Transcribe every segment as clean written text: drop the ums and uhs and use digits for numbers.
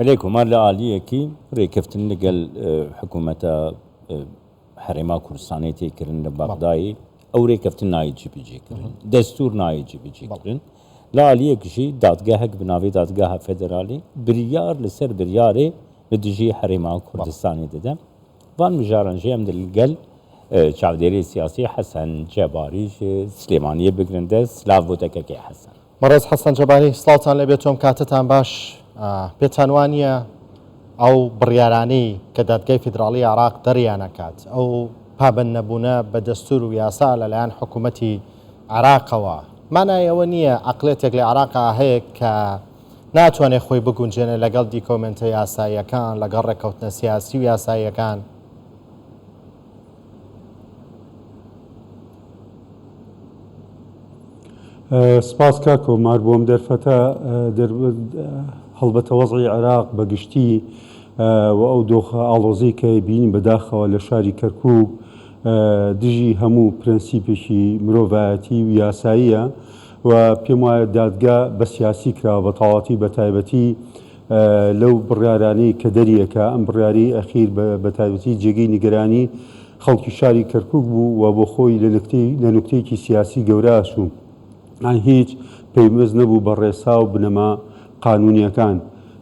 Belê Komar li aliyekî rêkeftin li gel hikûmeta Herêma Kurdistanê tê kirin li Bexdayê, ew rêkeftin nayê cîbicîkirin, destûr nayê cîbicîkirin. Li aliyek jî dadgehek bi navê Dadgeha Federalî biryar li ser biryarê li dijî Herêma Kurdistanê dide. Van mijaran jî em li gel çavdêrê siyasî Hesen Cebarî ji Silêmaniyê bigirin dest. Silav bo te kekê Hesen. بەڕێز حەسەن جەباری سڵاوتان لێبێت و ئەم کاتەتان باش. پێتان وا نییە ئەو بڕیارانەی کە دادگای فیدراڵی عێراق دەریان ئەکات، ئەو پابەند نەبوونە بە دەستوور و یاسا لەلایەن حکوومەتی عێراقەوە، مانای ئەوە نییە عەقڵێتێک لە عێراقا هەیە کە ناتوانێت خۆی بگونجێنێ لەگەڵ دیکۆمێنتە یاساییەکان، لەگەڵ ڕێککەوتنە سیاسی و یاساییەکان؟ سپاس کاک کۆمار بۆ ئەم دەرفەتە. هەڵبەتە وەزعی عێراق بە گشتی و ئەو دۆخە ئاڵۆزەی کە بینین بەداخەوە لە شاری کەرکووک دژی هەموو پرەنسیپێکی مرۆڤایەتی و یاساییە و پێم وایە دادگا بە سیاسی کراوە بە تەواوەتی بە تایبەتی لەو بڕیارانەی کە دەریەکا ئەم بڕیارەی ئەخیر بە تایبەتی جێگەی نیگەرانی خەڵکی شاری کەرکوک بوو و بۆ خۆی لە نکتەی لە نوکتەیەکی سیاسی گەورە ئەچوو یان هیچ پەیوەست نەبوو بە ڕێسا و بنەما قانوونیەکان.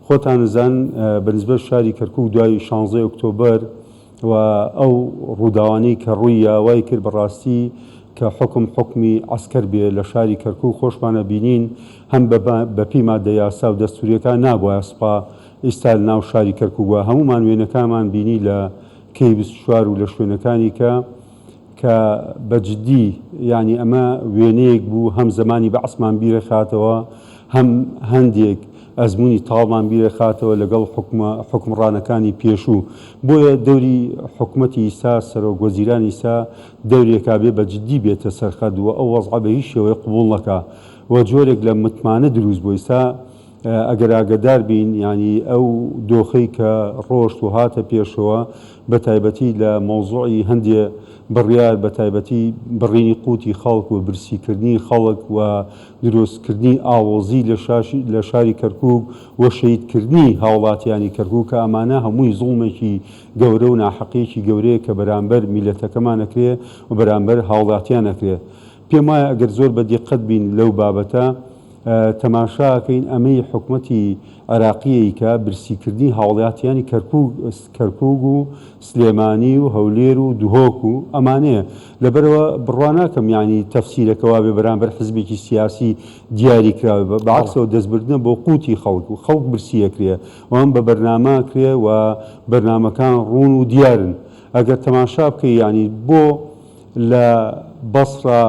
خۆتان ئەزانن بە نسبەت شاری کەرکوک دوای شانزەی ئۆکتۆبەر و ئەو ڕووداوانەی کە ڕووی یا وای کرد بە ڕاستی کە حوکم حوکمی عەسکەر بێ لە شاری کەرکوک خۆشمان ئەبینین هەم بە بە پێی مادە یاسا و دەستووریەکان نابوایە سوپا ئیستا لە ناو شاری کەرکوک بوایە هەموومان وێنەکانمان بینی لە کەی 24 و لە شوێنەکانی کە کە بە جدی یانی ئەمە وێنەیەک بوو هەم زەمانی بەعسمان بیرەخاتەوە هەم هەندێک ئەزموونی تاڵمان بیرەخاتەوە لەگەڵ حکومە حوکمڕانەکانی پێشوو بۆیە دەوری حکومەتی ئیستا سەرۆک وەزیرانی ئیستا دەورێکا بێ بە جدی بێتە سەرخەت و ئەو وەزعە بە هیچ شێوەیەک قبوڵ نەکا و جۆرێک لە متمانە دروست بوو ئیستا ئەگەر ئاگەدار بین یانی ئەو دۆخەی کە ڕۆشت و هاتە پێشەوە بە تایبەتی لە مەوزوعی هەندێ بڕیار بە تایبەتی بڕینی قوتی خەڵک و برسی کردنی خەڵک و دروست کردنی ئاڵۆزی لە شاشی لە شاری کەرکوک و شەهید کردنی هاوڵاتیانی کەرکوک کە ئەمانە هەمووی زوڵمێکی گەورە و ناحەقیەکی گەورەیە کە بەرامبەر میللەتەکەمان ئەکرێ و بەرامبەر هاوڵاتیان ئەکرێ پێم وایە ئەگەر زۆر بە دیقەت بین لەو بابەتە تەماشا ئەکەین ئەمەی حکومەتی عێراقی ئەیکا برسیکردنی هاوڵاتیانی کەرکوک کەرکوک و سلێمانی و هەولێر و دهۆک و ئەمانەیە لەبەرئەوە بڕوا ناکەم یانی تەفسیرەکە وابێ بەرامبەر حزبێکی سیاسی دیاری کراوێ بە عەکسەوە دەستبردنە بۆ قوتی خەڵک و خەڵک برسی ئەکرێ و ئەم بە بەرنامە ئەکرێ و بەرنامەکان ڕوون و دیارن ئەگەر تەماشا بکەی یانی بۆ لە بەسڕە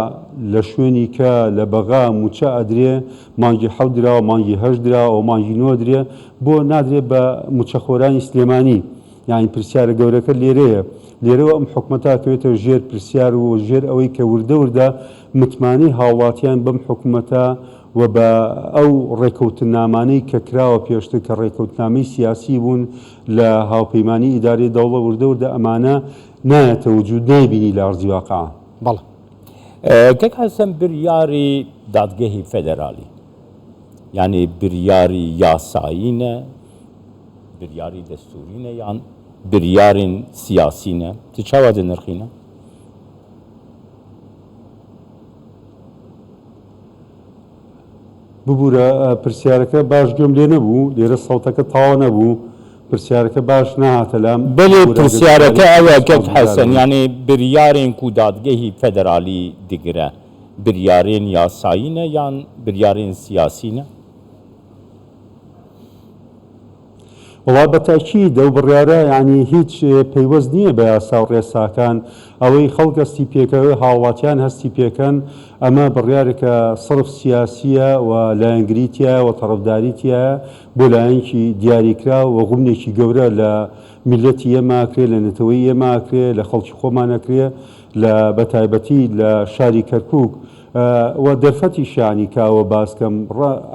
لە شوێنی کە لە بەغا موچە ئەدرێ مانگی حەوت دراوە مانگی هەشت دراوە ئەو مانگی نۆ ئەدرێ بۆ نادرێ بە موچەخۆرانی سلێمانی یانی پرسیارە گەورەکە لێرەیە لێرەوە ئەم حکومەتە ئەکەوێتە ژێر پرسیار و ژێر ئەوەی کە وردە وردە متمانەی هاوڵاتیان بەم حکومەتە و بە ئەو ڕێکەوتنامانەی کە کراوە پێشتر کە ڕێکەوتنامەی سیاسی بوون لە هاوپەیمانی ئیدارەی دەوڵە وردە وردە ئەمانە نایەتە وجود نایبینی لە ئەرزی واقع. بەڵێ. کاک حەسەن بریاری دادگەهی فێدرالی یانی بریاری یاسایی نە بریاری دەستوری نە یان بریارین سیاسی نە تو چاوا دنرخینە؟ ببورە پرسیارەکە باش گوێم لێ نەبوو لێرە سەوتەکە تەواو نەبوو پرسیارەکە باش نەهاتە لام بەلێ ببورە ئەگەر پرسیارەکە دووبارەی ئەوە بکەی کەک سوپاس حەسەن گوزارم. یانێ بریارێن کو دادگەهی فێدرالی دگرە بریارێن یاسایی نە یان بریارێن سیاسی نە؟ وەڵا بە تەئکید ئەو بڕیارە یانی هیچ پەیوەست نییە بە یاسا و ڕێساکان، ئەوەی خەڵک هەستی پێکەوێ هاوڵاتیان هەستی پێکەن ئەمە بڕیارێکە سڕف سیاسییە و لایەنگری تیایە و تەڕەفداری تیایە بۆ لایەنکی دیاریکراو و غوبنێکی گەورە لە میللەتی ئێمە ئەکرێ لە نەتەوەی ئێمە ئەکرێ لە خەڵکی خۆمان ئەکرێ لە بەتایبەتی لە شاری کەرکوک و دەرفەتیش یانی کە ئەوە باس کەم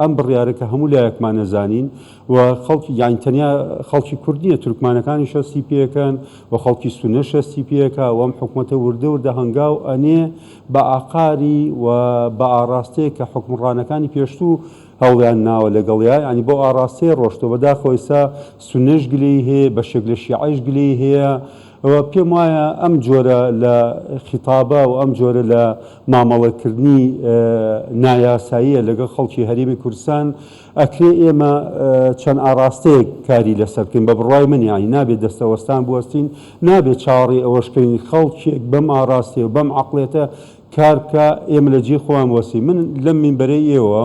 ئەم بڕیارە کە هەموو لایەکمان ئەزانین و خەڵکی یانی تەنیا خەڵکی کورد نییە تورکمانەکانیش هەستی پێکەن و خەڵکی سوننەش هەستی پێکا و ئەم حکومەتە وردە وردە هەنگاو ئەنێ بە ئاقاری و بە ئاڕاستەیەک کە حوکمڕانەکانی پێشتوو هەوڵیان ناوە لەگەڵیا یانی بەو ئاڕاستەیە ڕۆشتوە بەداخەوە ئیستا سوننەش گلەیی هەیە بەشێک لە شیعەش گلەیی هەیە و پێم وایە ئەم جۆرە لە خیتابە و ئەم جۆرە لە مامەڵەکردنی نایاساییە لەگەڵ خەڵکی هەرێمی کوردستان ئەکرێ ئێمە چەند ئاڕاستەیەک کاری لەسەر بکەین بە بڕوای من یانی نابێت دەستەوەستان بوەستین نابێت چاوەڕێی ئەوەش کەین خەڵکێک بەم ئاڕاستەیە و بەم عەقڵێتە کار بکا ئێمە لە جێی خۆمان بوەستین من لەم مینبەرەی ئێوە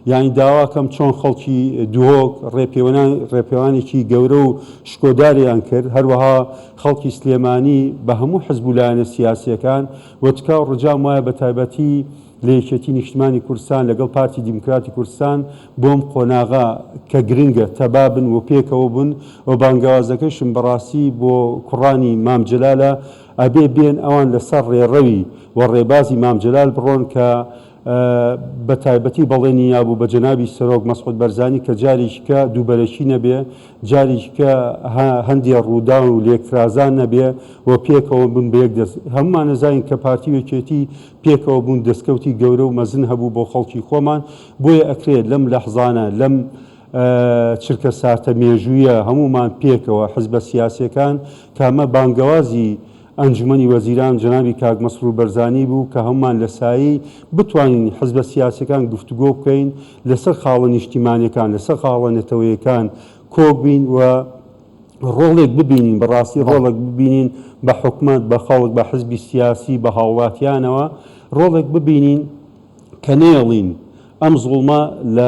یانی داواکەم چۆن خەڵکی دهۆک ڕێپێوەنان ڕێپێوانێکی گەورە و شکۆداریان کرد هەروەها خەڵکی سلێمانی بە هەموو حزب و لایەنە سیاسیەکان و تکا و ڕجام وایە بە تایبەتی لە یەکێتی نیشتمانی کوردستان لەگەڵ پارتی دیموکراتی کوردستان بۆم قۆناغە کە گرنگە تەبا بن و پێکەوە بن و بانگەوازەکەشم بەڕاستی بۆ کوڕانی مام جەلالە ئەبێ بێن ئەوان لەسەر ڕێڕەوی و ڕێبازی مام جەلال بڕۆن کە بە تایبەتی بەڵێنی یابوو بە جەنابی سەرۆک مەسعود بەرزانی کە جارێکیکە دووبەرەکی نەبێ جارێکیکە هەندێ ڕووداو و لێکترازان نەبێ و پێکەوە بن بە یەک دەست هەموومان ئەزانین کە پارتی و یەکێتی پێکەوە بوون دەستکەوتی گەورە و مەزن هەبوو بۆ خەڵکی خۆمان بۆیە ئەکرێت لەم لەحزانە لەم چرکە ساتە مێژوویە هەموومان پێکەوە حزبە سیاسیەکان کە ئەمە بانگەوازی ئەنجومەنی وەزیران جەنابی کاک مەسرور بەرزانی بوو کە هەموومان لە سایەی بتوانین حزبە سیاسیەکان گفتوگۆ بکەین لەسەر خاڵە نیشتیمانیەکان لەسەر خاڵە نەتەوەیەکان کۆک بین و ڕۆڵێک ببینین بەڕاستی ڕۆڵێک ببینین بە حکومەت بە خەڵک بە حزبی سیاسی بە هاوڵاتیانەوە ڕۆڵێک ببینین کە نەیەڵین ئەم زوڵمە لە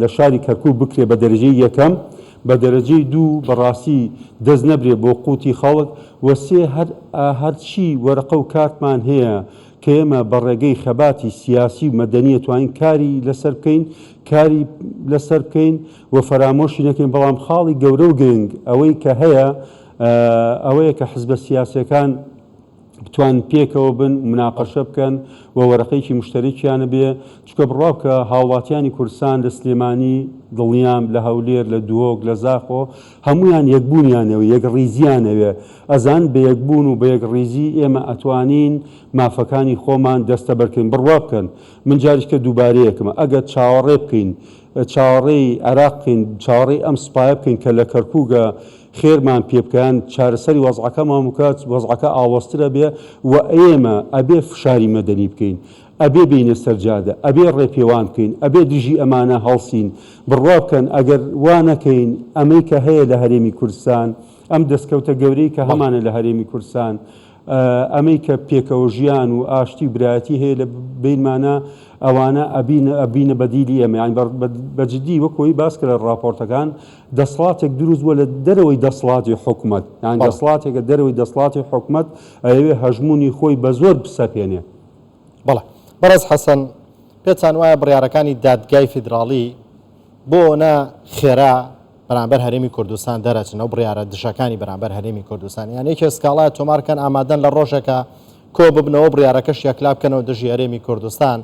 لە شاری کەرکوک بکرێ بە دەرەجەی یەکەم، بە دەرەجەی دوو بەڕاستی دەست نەبرێ بۆ قوتی خەڵک و سێ هەر هەرچی وەرەقە و کارتمان هەیە کە ئێمە بە ڕێگەی خەباتی سیاسی و مەدەنی ئەتوانین کاری لەسەر بکەین کاری لەسەر بکەین و فەرامۆشی نەکەین بەڵام خاڵی گەورە و گرنگ ئەوەی کە هەیە ئەوەیە کە حزبە سیاسیەکان بتوان پێکەوە بن مناقەشە بکەن و وەرەقەیەکی مشتەرەکیان هەبێ، چونکە بڕوا بکە هاوڵاتیانی کوردستان لە سلێمانی دڵنیام لە هەولێر لە دهۆک لە زاخۆ هەموویان یەکبوونیان ئەوێ یەکڕیزیان ئەوێ ئەزان بە یەکبوون و بە یەکڕیزی ئێمە ئەتوانین مافەکانی خۆمان دەستەبەر کەین بڕوا بکەن من جاریشکە دووبارەیەکمە ئەگەر چاوەڕێ بکەین چاوەڕێی عێراق بکەین چاوەڕێی ئەم سوپایە بکەین کە لە کەرکووکە خێرمان پێ بکە یان چارەسەری وەزعەکەمان بکە وەزعەکە ئاڵۆزتر ئەبێ و ئێمە ئەبێ فشاری مەدەنی بکەین ئەبێ بێینە سەر جادە ئەبێ ڕێپێوان بکەین ئەبێ دژی ئەمانە هەڵسین بڕوا بکەن ئەگەر وا نەکەین ئەمەی کە هەیە لە هەرێمی کوردستان ئەم دەستکەوتە گەورەی کە هەمانە لە هەرێمی کوردستان ئەمەی کە پێکەوە ژیان و ئاشتی و برایەتی هەیە لە بەینمانا ئەوانە ئەبینە ئەبینە بەدیلی ئێمە یانی بە جدی وەک ئەوەی باس کرا لە ڕاپۆرتەکان دەسڵاتێک دروست بووە لە دەرەوەی دەسڵاتی حکومەت یان دەسڵاتێکە دەرەوەی دەسڵاتی حکومەت ئەیەوێ هەژموونی خۆی بە زۆر بسەپێنێ. بەڵێ بەڕێز حەسەن پێتان وایە بڕیارەکانی دادگای فیدراڵی بۆ نا خێرا بەرامبەر هەرێمی کوردستان دەرەچن ئەو بڕیارە دژەکانی بەرامبەر هەرێمی کوردستان یان یەکێ سکاڵای تۆمارکەن ئامادەن لە ڕۆژێکە کۆ ببنەوە بڕیارەکەش یەکلا بکەنەوە دژی هەرێمی کوردستان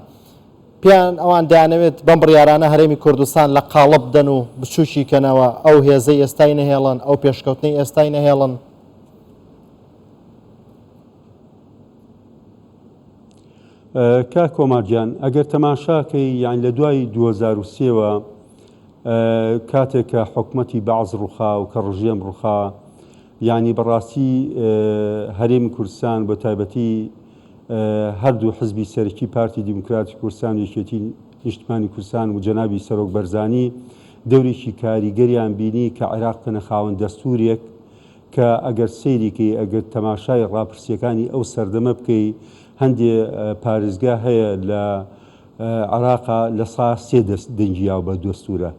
پێیان ئەوان دەیانەوێت بەم بڕیارانە هەرێمی کوردستان لە قاڵب بدەن و بچووکی کەنەوە ئەو هێزەی ئێستای نەهێڵن ئەو پێشکەوتنەی ئێستای نەهێڵن. کاک کۆمار گیان ئەگەر تەماشاکەی یان لە دوای 2023 وە کاتێک کە حکومەتی بەعس ڕوخا و کە ڕژێم ڕوخا یانی بەڕاستی هەرێمی کوردستان بە تایبەتی هەردوو حزبی سەرەکی پارتی دیموکراتی کوردستان و یەکێتی نیشتمانی کوردستان و جەنابی سەرۆک بەرزانی دەورێکی کاریگەریان بینی کە عێراق بکەنە خاوەن دەستورێک کە ئەگەر سەیری کەی ئەگەر تەماشای ڕاپرسیەکانی ئەو سەردەمە بکەی هەندێ پارێزگا هەیە لە عێراقا لە سا سێ دەست دەنگی یاوە بە دەستورە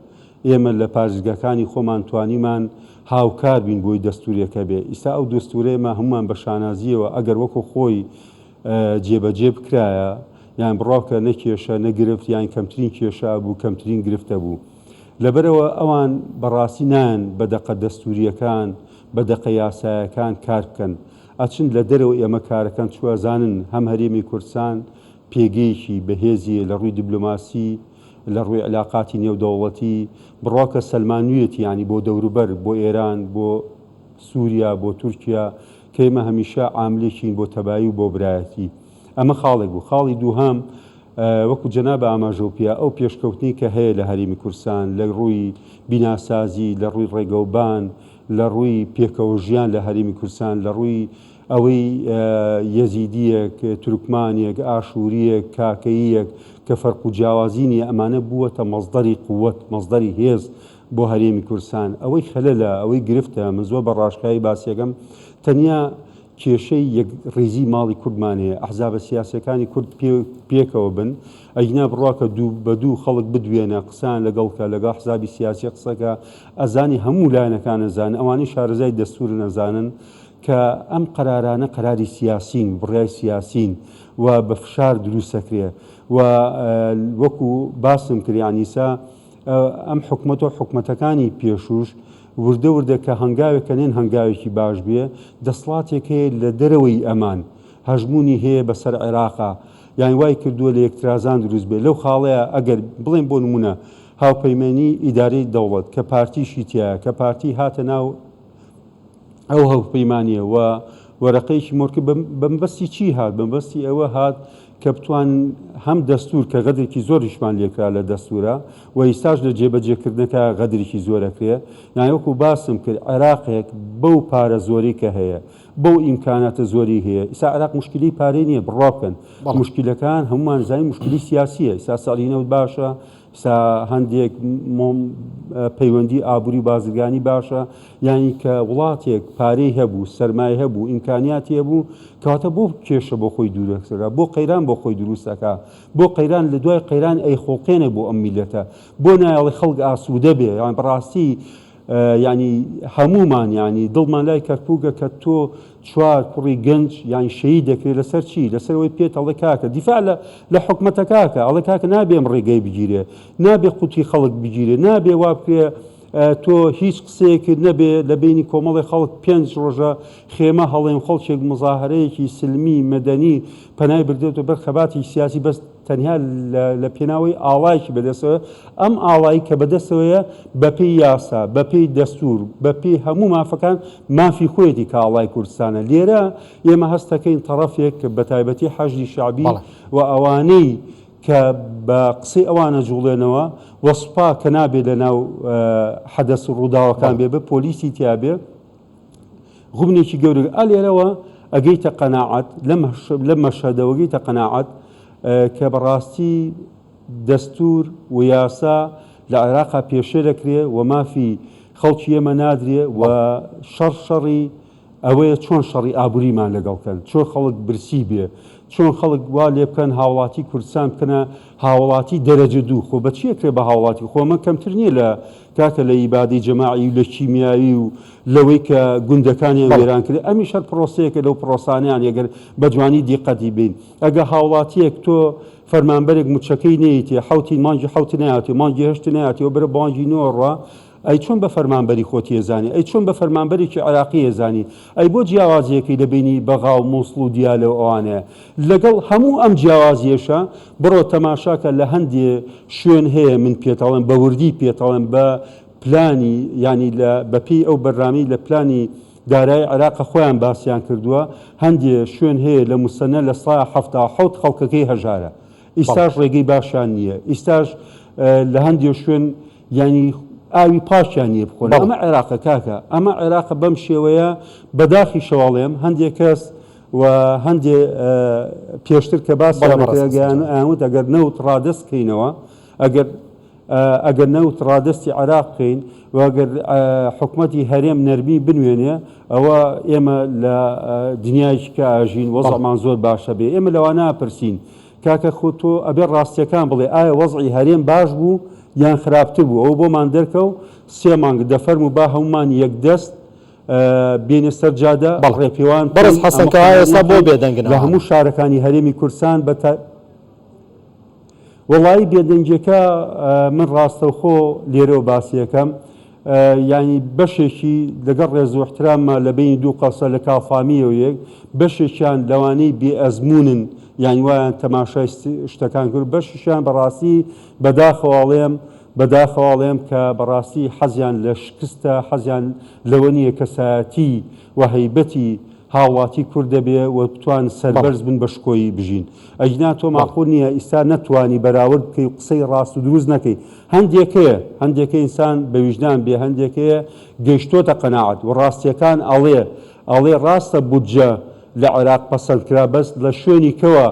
ئێمە لە پارێزگاکانی خۆمان توانیمان هاوکار بین بۆی دەستورێک هەبێ ئیستا ئەو دەستورە ئێمە هەموومان بە شانازیەوە ئەگەر وەکو خۆی جێبەجێ بکرایە یان بڕوا بکە نە کێشە نە گرفت یان کەمترین کێشە ئەبوو کەمترین گرفت ئەبوو لەبەرئەوە ئەوان بەڕاستی نایەن بە دەقە دەستوریەکان بە دەقە یاسایەکان کار بکەن ئەچن لە دەرەوە ئێمە کارەکەن چوە ئەزانن هەم هەرێمی کوردسان پێگەیەکی بەهێزیە لە ڕووی دیبلۆماسی لە ڕووی عیلاقاتی نێودەوڵەتی بڕواکە سەلمانویەتی یانی بۆ دەوروبەر بۆ ئێران بۆ سوریا بۆ تورکیا کە ئێمە هەمیشە عاملێکین بۆ تەبایی و بۆ برایەتی ئەمە خاڵێک بوو خاڵی دووهەم. وەکو جەنابت ئاماژەو پیا ئەو پێشکەوتنەی کە هەیە لە هەرێمی کوردستان لە ڕووی بیناسازی، لە ڕووی ڕێگەوبان، لە ڕووی پێکەوە ژیان لە هەرێمی کوردستان، لە ڕووی ئەوەی یەزیدییەک، تورکمانێک، ئاشوورییەک، کاکەییەک کە فەرق و جیاوازی نییە ئەمانە بووەتە مەسدەری قوت، مەسدەری هێز بۆ هەرێمی کوردستان. ئەوەی خەلەلە، ئەوەی گرفتە من زۆر بە ڕاشکاوی باسیەکەم تەنیا کێشەی یەک ڕیزی ماڵی کوردمان هەیە، ئەحزابە سیاسیەکانی کورد پێکەوە بن، ئەگینا بڕواکە دوو بە دوو خەڵک بدوێنە، قسەیان لەگەڵ کە، لەگەڵ ئەحزابی سیاسی قسەکە، ئەزانی هەموو لایەنەکان ئەزانن، ئەوانەی شارەزای دەستورن ئەزانن کە ئەم قەرارانە قەراری سیاسین، بڕیای سیاسین و بە فشار دروست ئەکرێ و وەکو باسم کرد یانی ئیسا ئەم حکومەت و حکومەتەکانی پێشووش وردە وردە کە هەنگاوێک کە نێن هەنگاوێکی باش بێ، دەسڵاتێک هەیە لە دەرەوەی ئەمان هەژموونی هەیە بەسەر عێراقا یانی وای کردووە لە یەکترازان دروست بێ لەو خاڵەیە ئەگەر بڵێن بۆ نموونە هاوپەیمانی ئیدارەی دەوڵەت کە پارتیشی تیایە کە پارتی هاتە ناو ئەو هاوپەیمانییە و وەرەقەیەکی مۆرکە بە مەبەستی چی هات؟ بە مەبەستی ئەوە هات کە بتوان هەم دەستور کە غەدرێکی زۆریشمان لێکرا لە دەستورە و ئیستاش لە جێبەجێکردنەکە غەدرێکی زۆر ئەکرێ یانی وەکو باسم کرد عێراقێک بەو پارە زۆری کە هەیە بەو ئیمکاناتە زۆری هەیە ئیسا عێراق مشکلی پارەی نییە بڕوا بکەن مشکلەکان هەمومان زانین مشکلی سیاسیە ئیسا سعری نەوت باشە سا هەندێک پەیوەندی ئابووری و بازرگانی باشە یانی کە وڵاتێک پارەی هەبوو سەرمایە هەبوو ئیمکانیاتی هەبوو کەواتە بۆ کێشە بۆ خۆی دوورەکەکە بۆ قەیران بۆ خۆی دروستەکە بۆ قەیران لە دوای قەیران ئەیخوڵقێنێ بۆ ئەم میلەتە بۆ نایەڵی خەڵک ئاسوودە بێ یان بەڕاستی یانی هەموومان یانی دڵمان لای کەرکوکە کە تۆ چوار کوڕی گەنج یان شەهید دەکرێت لەسەر چی لەسەر ئەوەی پێت ئەڵێ کاکە دیفاع لە لە حکومەتە کاکە ئەڵێ کاکە نابێ ئەم ڕێگەی بگیرێ نابێ قوتی خەڵک بگیرێ نابێ وا بکرێ تۆ هیچ قسەیەکت نەبێ لە بینی کۆمەڵی خەڵک پێنج ڕۆژە خێمە هەڵێن خەڵکێک مزاهرەیەکی سلمی مەدەنی پەنای بردێتە بەر خەباتی سیاسی بەس تەنیا لە پێناوەی ئاڵایەکی بەدەستەوەیە، ئەم ئاڵای کە بەدەستەوەیە بەپێی یاسا، بەپێی دەستوور، بەپێی هەموو مافەکان مافی خۆیەتی کە ئاڵای کوردستانە. لێرە ئێمە هەست دەکەین تەڕەفێک بەتایبەتی حەشدی شەعبی و ئەوانەی کە بە قسەی ئەوان ئەجوڵێنەوە و سوپا کە نابێ لەناو حەدەس و ڕووداوەکان بێ، بە پۆلیسی تیابێ، غوبنێکی گەورە ئا لێرەوە ئەگەیتە قەناعەت لەم مەشهەدەوە گەیتە قەناعەت کە بەڕاستی دەستور و یاسا لە عێراقا پێشێ دەکرێ و مافی خەڵکی ئێمە نادرێ و شەڕ شەڕی ئەوەیە چۆن شەڕی ئابووریمان لەگەڵ کەن چۆن خەڵک برسی بێ چۆن خەڵک وا لێ بکەن هاوڵاتی کوردستان بکەنە هاوڵاتی دەرەجە دوو خۆ بە چی ئەکرێ بە هاوڵاتی خۆ ئەمە کەمتر نییە لە کاکە لە ئیبادەی جەماعی و لە کیمیاوی و لەوەی کە گوندەکانیان وێران کرد ئەمیش هەر پرۆسەیەکە لەو پرۆسانەیان ئەگەر بە جوانی دیقەتی بین ئەگە هاوڵاتیەک تۆ فەرمانبەرێک موچەکەی نەیتێ حوتی مانگی حوت نەیاتی مانگی هەشت نەیاتەوە بەرە مانگی نۆ ڕوا ئەی چۆن بە فەرمانبەری خۆتی ئەزانی؟ ئەی چۆن بە فەرمانبەرێکی عێراقی ئەزانی؟ ئەی بۆ جیاوازیەکەی لە بەینی بەغا و موسڵ و دیالە و ئەوانەیە؟ لەگەڵ هەموو ئەم جیاوازیەشا بڕۆ تەماشاکە لە هەندێ شوێن هەیە من پێتەڵێم بە وردی پێتەڵێم بە پلانی یانی لە بە پێی ئەو بەرنامەی لە پلانی دارایی عێراقە خۆیان باسیان کردووە هەندێ شوێن هەیە لە موسەنە لە سا 77 خەڵکەکەی هەژارە ئیستاش ڕێگەی باشیان نییە ئیستاش لە هەندێ شوێن یانی ئاوی پاکیان نییە بخۆن ئەمە عێراقە کاکە ئەمە عێراقە بەم شێوەیە بەداخی شەواڵێم هەندێک کەس و هەندێ پێشتر کە باس ئەوت ئەگەر نەوت ڕادەست کەینەوە ئەگەر ئەگەر نەوت ڕادەستی عێراق بکەین و ئەگەر حکومەتی هەرێم نەرمی بنوێنێ ئەوە ئێمە لە دنیایەکی کە ئاژین وەزعمان زۆر باشە بێ ئێمە لەوانە پرسین کاکە خۆ تۆ ئەبێ ڕاستیەکان بڵێ ئایا وەزعی هەرێم باش بوو یان خراپتر بوو ئەوە بۆمان دەرکەو سێ مانگ دەفەرموو با هەموومان یەک دەست بێینە سەر جادە بەڵێ ڕێپێوان بەڕێز بکەین حەسەن ئەمە کەوا قەرار ئێستا بۆ نەکەین بێدەنگن لە ئەوانە؟ هەموو شارەکانی هەرێمی کوردستان بە تا وەڵایی بێدەنگیەکە من ڕاستەوخۆ لێرەوە باسی ئەکەم یانی بەشێکی لەگەڵ ڕێز و احترامما لە بینی دوو قەسە لە کافامیەوە یەک بەشێکیان لەوانەی بێ ئەزمونن یانی وایان تەماشای شتەکان کرد بەشیشیان بەڕاستی بەداخەوە ئەڵێم بەداخەوە ئەڵێم کە بەڕاستی حەزیان لە شکستە حەزیان لەوە نییە کەسایەتی و هەیبەتی. هاوڵاتی کورد دەبێ و بتوان سەربەرز بن بە شکۆیی بژین ئەگینا تۆ ماقول نییە ئیستا نەتوانی بەراورد بکەی و قسەی ڕاست و دروست نەکەی هەندێک هەیە هەندێک ئینسان بە ویژدان بێ هەندێک هەیە گەیشتۆتە قەناعەت و ڕاستیەکان ئەڵێ ئەڵێ ڕاستە بودجە لە عێراق پەسەند کرا بەس لە شوێنی کەوە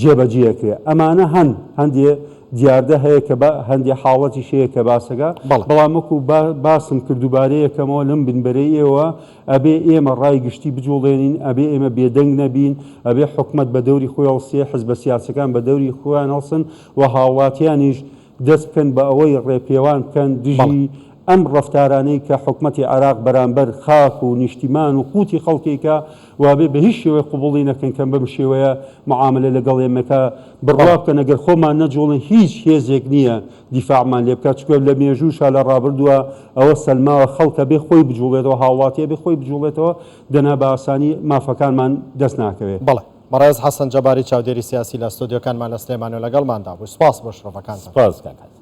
جێبەجێ ئەکرێ ئەمانە هەن هەندێ دیاردە هەیە کە بە هەندێ حاڵەتیش هەیە کە باسەکە بەڵێ. بەڵام وەکو با باسم کرد دووبارەی ئەکەمەوە لەم بنبەرەی ئێوە ئەبێ ئێمە ڕای گشتی بجوڵێنین ئەبێ ئێمە بێدەنگ نەبین ئەبێ حکومەت بە دەوری خۆی هەڵسێ حزبە سیاسەکان بە دەوری خۆیان هەڵسن و هاوڵاتیانیش دەست بکەن بە ئەوەی ڕێپێوان بکەن بەڵێ. دژی ئەم ڕەفتارانەی کە حکومەتی عێراق بەرامبەر خاک و نیشتیمان و قوتی خەڵکی کە وابێ بە هیچ شێوەیەک قبوڵی نەکەن کە بەم شێوەیە معاملە لەگەڵ ئێمە کا، بڕوا بەڵێ. بکەن ئەگەر خۆمان نەجوڵێین هیچ هێزێک نییە دیفاعمان لێ بکات، چونکە لە مێژووشا لە ڕابردووە ئەوە سەلماوە خەڵک ئەبێ خۆی بجوڵێتەوە، هاوڵاتی ئەبێ خۆی بجوڵێتەوە دەنا بە ئاسانی مافەکانمان دەست ناکەوێ. بەڵێ. بەڕێز حەسەن جەباری چاودێری سیاسی لە ستۆدیۆکانمان لە سلێمانیەوە لەگەڵماندا بووی سوپاس بۆ شرۆڤەکانتان. سپاس کاک حەسەن.